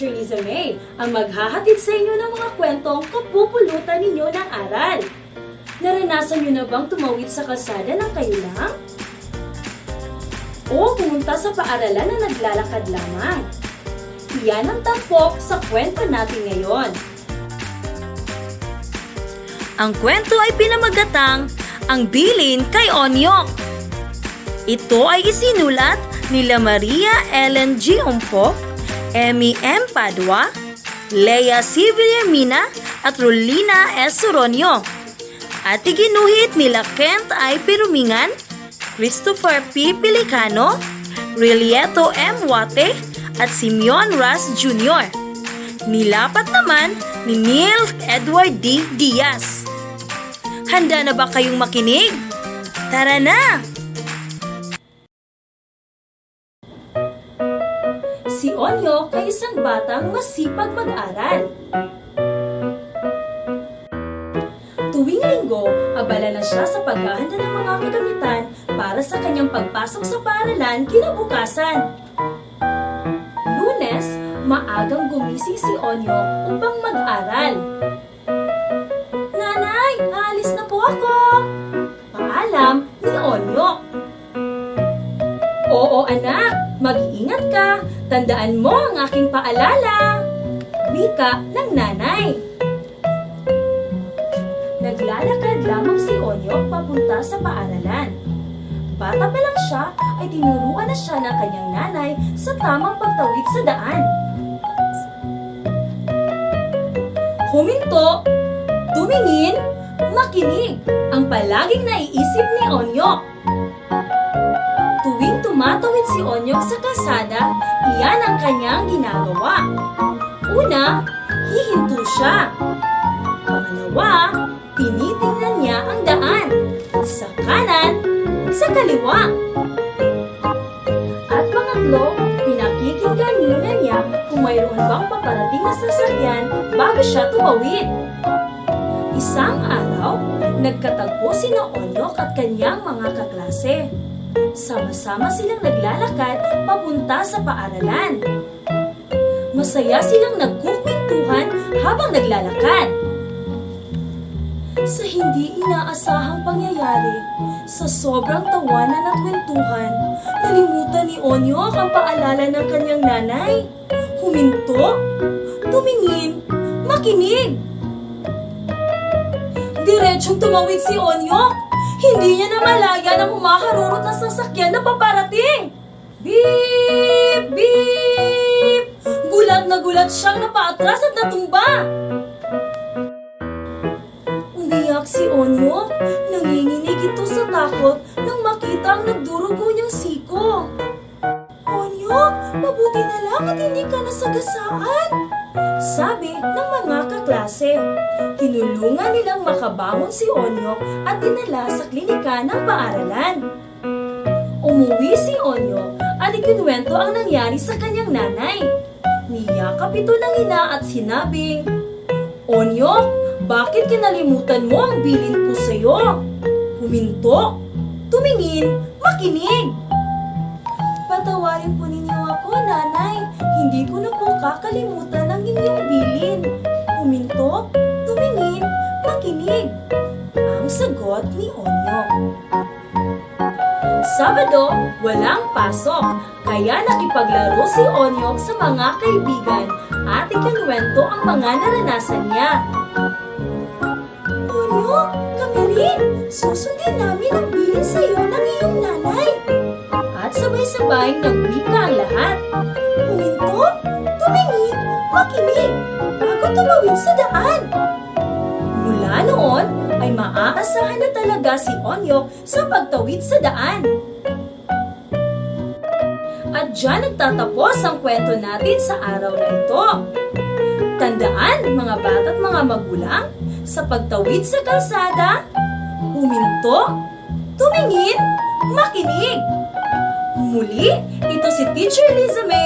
Teacher Liza May, ang maghahatid sa inyo ng mga kwentong kapupulutan ninyo ng aral. Naranasan niyo na bang tumawid sa kalsada ng kayo lang? O pumunta sa paaralan na naglalakad lamang? Iyan ang tampok sa kwento natin ngayon. Ang kwento ay pinamagatang Ang Bilin kay Onyok. Ito ay isinulat nila Maria Ellen G. Umpo, Emmy M. Padua, Lea C. Villamina at Rolina S. Soronio. At iginuhit nila Kent I. Pirumingan, Christopher P. Pelicano, Relieto M. Wate at Simeon Ras Jr. Nilapat naman ni Neil Edward D. Diaz. Handa na ba kayong makinig? Tara na! Si Onyok ay isang batang masipag mag-aral. Tuwing Linggo, abala na siya sa paghahanda ng mga kagamitan para sa kanyang pagpasok sa paaralan kinabukasan. Lunes, maagang gumising si Onyok upang mag-aral. "Nanay, aalis na po ako!" Paalam ni Onyok. "Oo anak, mag-iingat ka. Tandaan mo ang aking paalala," wika ng nanay. Naglalakad lamang si Onyok papunta sa paaralan. Bata pa lang siya ay tinuruan na siya ng kanyang nanay sa tamang pagtawid sa daan. Huminto, tumingin, makinig ang palaging naiisip ni Onyok. Tuwing tumatawid si Onyok sa kalsada, iyan ang kanyang ginagawa. Una, hihinto siya. Pangalawa, tinitingnan niya ang daan. Sa kanan, sa kaliwa. At pangatlo, pinakikinggan muna niya kung mayroon bang paparating na sasakyan bago siya tumawid. Isang araw, nagkatagpo sina Onyok at kanyang mga kaklase. Sama-sama silang naglalakad papunta sa paaralan. Masaya silang nagkukwentuhan habang naglalakad. Sa hindi inaasahang pangyayari, sa sobrang tawanan at kwentuhan, nalimutan ni Onyok ang paalala ng kanyang nanay. Huminto, tumingin, makinig. Diretsong tumawid si Onyok. Hindi niya namalayan ang humaharurot na sasakyan na paparating. Beep! Beep! Gulat na gulat siyang napaatras at natumba. Umiyak si Onyok. Nanginginig ito sa takot nang makita ang nagdurugo niyang siko. "Onyok, mabuti na lang at hindi ka nasagasaan," sabi ng mga kaklase. Tinulungan nilang makabangon si Onyok at dinala sa klinika ng paaralan. Umuwi si Onyok at ikinuwento ang nangyari sa kanyang nanay. Niyakap ito ng ina at sinabing, "Onyok, bakit kinalimutan mo ang bilin ko sa'yo? Huminto, tumingin, makinig." "Patawarin po ninyo ako, Nanay. Hindi ko na po kakalimutan ang inyong bilin. Huminto, tumingin, makinig," ang sagot ni Onyok. Sabado, walang pasok. Kaya nakipaglaro si Onyok sa mga kaibigan at ikinuwento ang mga naranasan niya. "Onyok, kami rin. Susundin namin ang bilin sa iyo ng iyong nanay." At sabay-sabay nagwika ang lahat. "Huminto, tumingin, makinig, bago tumawid sa daan." Mula noon ay maaasahan na talaga si Onyok sa pagtawid sa daan. At dyan nagtatapos ang kwento natin sa araw na ito. Tandaan, mga bata at mga magulang, sa pagtawid sa kalsada, huminto, tumingin, makinig. Muli, ito si Teacher Liza May.